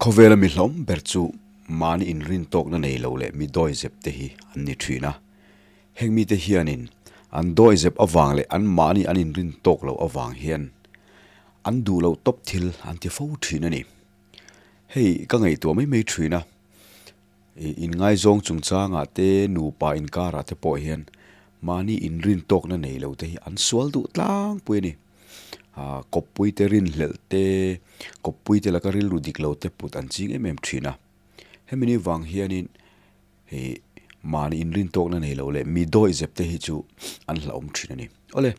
Khawvela mi hlawm ber chu mahni inrintawkna nei lo leh mi dawizep te hi an ni thin a. Heng mite hianin an dawizep avang leh an mahni an inrintawk loh avang hian an duh loh tawp thil an ti fo thin a ni. Hei ka ngaihtuah mai mai thin a, inngaizawng chungchangah te nupa inkarah te pawh hian mahni inrintawkna nei lo te hi an sual duh tlangpui a ni. Kawppui te rinhlelh te, kawppui te laka rilru dik lo te put an ching em em thin a. Hemi ni vang hianin hei mahni inrintawkna nei lo leh mi dawihzep te hi chu an hlauhawm thin a ni. Awle,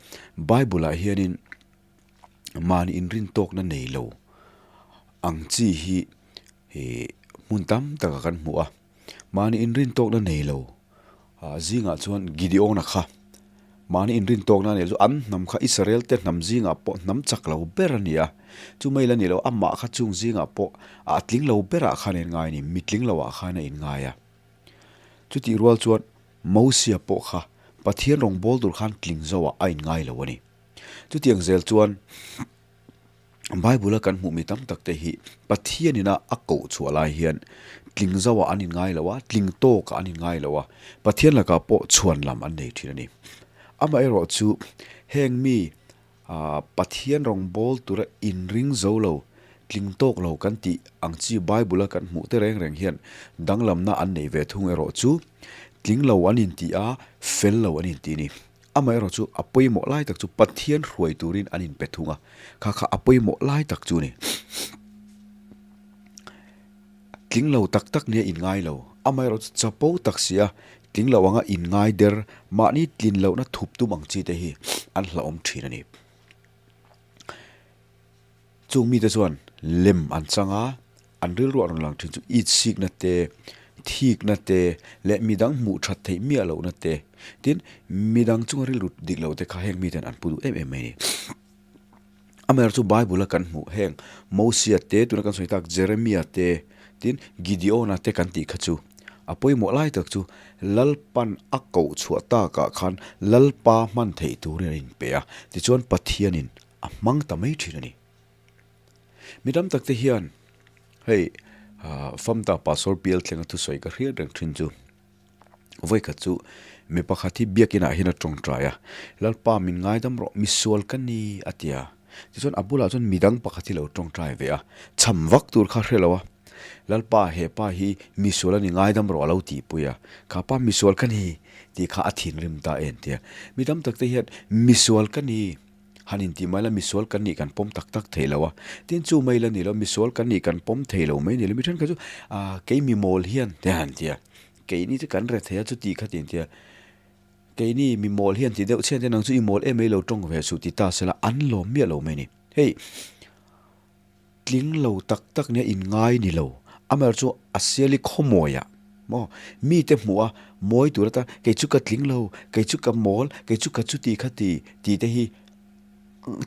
Bible ah hianin mahni inrintawkna nei lo ang chi hi hei hmun tam takah kan hmu a. Mahni inrintawkna nei lo zingah chuan Gideon-a kha mahni inrintawkna a nih chu an hnam kha Israel te hnam zingah pawh hnam chak lo ber a ni a, chu mai la ni lo amah kha chung zingah pawh a tling lo berah khan a inngai a ni, mitling loah khan a inngai a. Chutih rual chuan Mosia pawh kha Pathian rawngbâwl tur khan tling zoah a inngai lo a ni. Chutiang zel chuan. Bible-a kan hmuh mi tam tak te hi Pathian ina a koh chhuah lai hian tling zauah an inngai lo a, tling tawkah an inngai lo a, Pathian lakah pawh chhuan lam an nei thin a ni. Amaherawh chu heng mi Pathian rawngbâwl tura inring zo lo, tling tawk lo kan tih ang chi Bible-a kan hmuh te reng reng hian danglamna an nei ve thung erawh chu tling lo an inti a, fel lo an inti a ni. Amaherawh chu a pawimawh lai tak chu Pathian hruai turin an inpe thung a, kha kha a pawimawh lai tak chu a ni. Tling lo tak tak nia inngai lo, amaherawh chu chapo tak si a, tling lo anga inngai der, mahni tlin lohna thup tum ang chi te hi an hlauhawm thin a ni. Chung mite chuan lem an chang a, an rilru a rawn lang thin chu itsikna te, thikna te leh midang hmuh that theih miah lohna te, tin midang chunga rilru dik loh te kha heng miten an pu duh em em mai a ni. Amaherawhchu chu Bible a kan hmuh heng Mosia te tuna kan sawi tak Jeremia te tin Gideona te kan tih kha chu a pawimawh lai tak chu Lalpan a koh chhuah takah khan Lalpa hman theih turin an inpe a, tichuan Pathianin a hmang ta mai thin a ni. Mi tam tak te hian hei Famta Pastor Bial thlenga thusawi ka hriat reng thin chu vawikhat chu mi pakhat hi biakinah hian a tawngtai a, Lalpa min ngaidam rawh, misual ka ni a ti a. Tichuan a bulah chuan midang pakhat hi lo tawngtai ve a, cham vak tur kha hre lo a, Lalpa he pa hi misual a ni ngaidam rawh a lo tihpui a, kha pa misual ka ni tih kha a thinrim ta en tia. Mi tam tak te hian misual ka ni. Han intih mai la misual kan nih kan pawm tak tak thei lo a, tin chu mai la ni lo misual kan nih kan pawm thei lo mai ni lo mi thenkhat chu ah kei mi mawl hian te han ti a, keini chu kan re thei a chuti kha ti an ti a, keini mi mawl hian ti deuh chian te nang chu i mawl em mai lo tawng ve suh ti ta sela an lawm miah lo mai ni. Hei tling lo tak tak nia inngai ni lo amaherawhchu chu a siali khawmawi ah maw mite hmuh a mawi tur atan kei chu ka tling lo kei chu ka mawl kei chu ka chuti kha ti tih te hi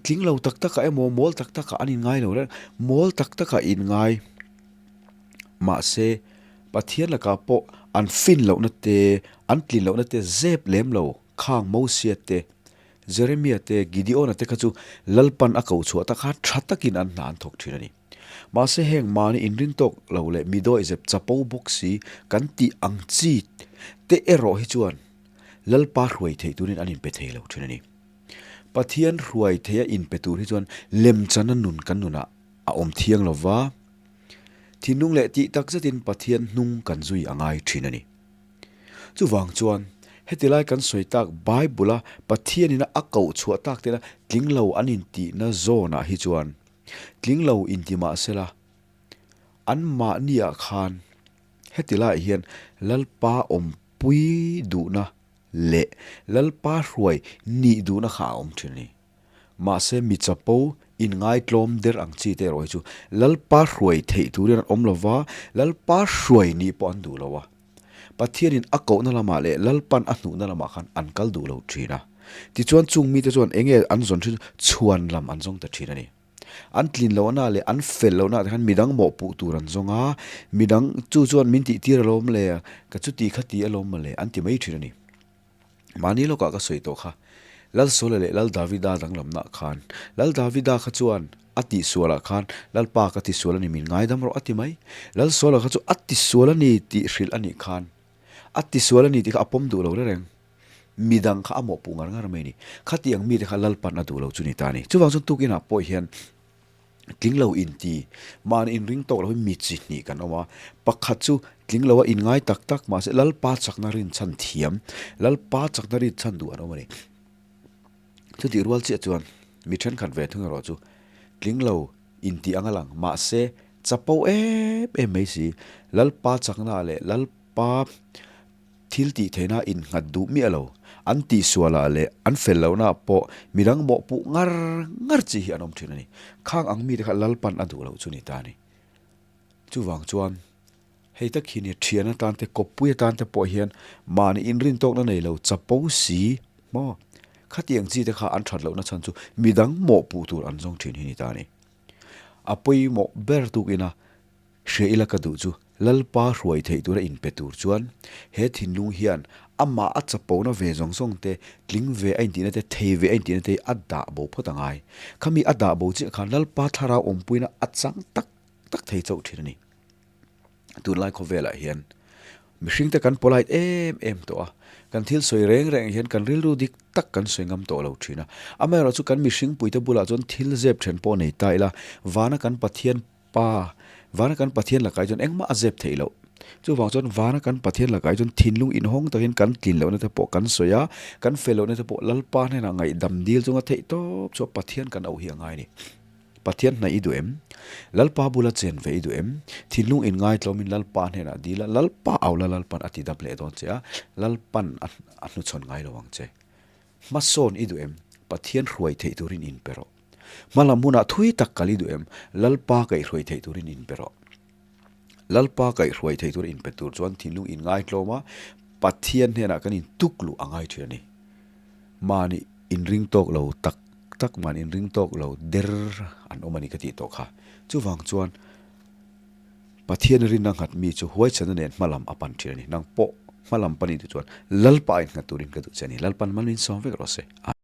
tling lo tak tak ah emaw mawl tak tak ah an inngai lo reng mawl tak tak ah inngai mahse Pathian lakah pawh an fin lohna te an tlin lohna te zep lem lo khang Mosia te Jeremia te, Gideona te kha chu Lalpan a ko chhuah tak kha tha takin an hna an thawk thin a ni. Mahse heng mahni inring tawk lo leh mi dawihzep chapo bawk si kan tih ang chi te erawh hi chuan Lalpa hruai theih turin an inpe thei lo thin a ni. Pathian hruai theia inpe tur hi chuan lemchana nun kan nunah a awm thiang lo va, thinlung leh tih tak zetin Pathian hnung kan zui a ngai thin a ni. Chuvang chuan, heti lai kan sawi tak Bible-a Pathianin a koh chhuah tak tena tling lo an intihna zawnah hi chuan tling lo inti mah sela, anmahniah khan heti laiah hian Lalpa awmpui duhna leh Lalpa hruai nih duhna kha a awm thin a ni. Mahse, mi chapo inngaitlawm der ang chi te erawh hi chu Lalpa hruai theih turin an awm lo va, Lalpa hruai nih pawh an duh lo a. Pathianin a kohna lamah leh Lalpan a hnuhna lamah khan an kal duh lo thin a. Tichuan chung mite chuan eng nge an zawn thin chu chhuan lam an zawng ta thin a ni. An tlin lohna leh an fel lohna ah te khan midang mawhpuh tur an zawng a, midang chu chuan min tihtir alawm le, ka chuti kha ti alawm mawle an ti mai thin a ni. Mahni lawkah ka sawi tawh kha. Lal Saula leh Lal Davida danglamna khan, Lal Davida kha chuan a tihsualah khan Lalpa ka tisual a ni min ngaidam rawh a ti mai. Lal Saula kha chu a tisual a ni tih hrilh a nih khan a tisual a ni tih kha a pawm duh lo reng. Midang kha a mawhpuh ngar ngar mai a ni. Khati ang mite kha Lalpan a duh lo chu ni ta a ni. Chuvang chuan tukinah pawh hian tling lo inti, mahni inring tawk lo hi mi chi hnih kan awm a. Pakhat chu tling lo a inngai tak tak mahse Lalpa chakna rinchhan thiam, Lalpa chakna rinchhan duh an awm a ni. Chutih rual chiah chuan mi thenkhat ve thung erawh chu tling lo inti ang a lang mahse chapo em em mai si, Lalpa chakna leh Lalpa Thil tih theihna innghat duh miah lo, an tihsualah leh an fel lohnaah pawh midang mawhpuh ngar ngar chi hi an awm thin a ni. Khang ang mite kha Lalpan a duh loh chu ni ta a ni. Chuvang chuan hei tak hi nia thian atan te, kawppui atan te pawh hian mahni inrintawkna nei lo chapo si maw? Khatiang chi te kha an that lohna chhan chu midang mawhpuh tur an zawng thin hi ni ta a ni. A pawimawh ber tukina Hria ila ka duh chu Lalpa hruai theih tura inpe tur chuan he thinlung hian amah a chapona ve zawng zawng te, tling ve a intihna te, thei ve a intihna te hi a dah bo phawt a ngai. Khami a dah bo chiah khan Lalpa thlarau awmpuina a chang tak tak thei chauh thin a ni. Tunlai khawvelah hian mihring te kan polite em em tawh a, kan thil sawi reng reng hian kan rilru dik tak kan sawi ngam tawh lo thin a. Amaherawhchu kan mihringpuite bulah chuan thil zep then pawh nei ta ila, vana kan Pathian Pa, vana kan Pathian lakah hi chuan engmah a zep theih loh. Chuvang chuan vana kan Pathian lakah hi chuan thinlung inhawng takin kan tlin lohna te pawh kan sawi a, kan fel lohna te pawh Lalpa hnenah ngaihdam dil chunga theih tawp chu Pathian kan auh hi a ngai a ni. Pathian hnaih i duh em? Lalpa bula chen ve i duh em? Thinlung inngaitlawmin Lalpa hnenah dil a, Lalpa au la Lalpan a ti dam leh dawn che a, Lalpan a hnuchhawn ngai lo ang che. Hmasawn i duh em? Pathian hruai theih turin inpe rawh. Hmalam hunah thui tak kal i duh em? Lalpa kaihhruai theih turin inpe rawh. Lalpa kaihhruai theih tura inpe tur chuan thinlung inngaitlawm a, Pathian hnenah kan intuk luh a ngai thin a ni. Mahni inring tawk lo tak tak, mahni inring tawk lo der an awm a ni ka tih tawh kha. Chuvang chuan Pathian rinna nghat mi chu huaichhana nen hmalam a pan thin a ni. Nang pawh hmalam pan i duh chuan Lalpa a innghat turin ka duh che a ni. Lalpan mal min sawm vek rawh se. Amen.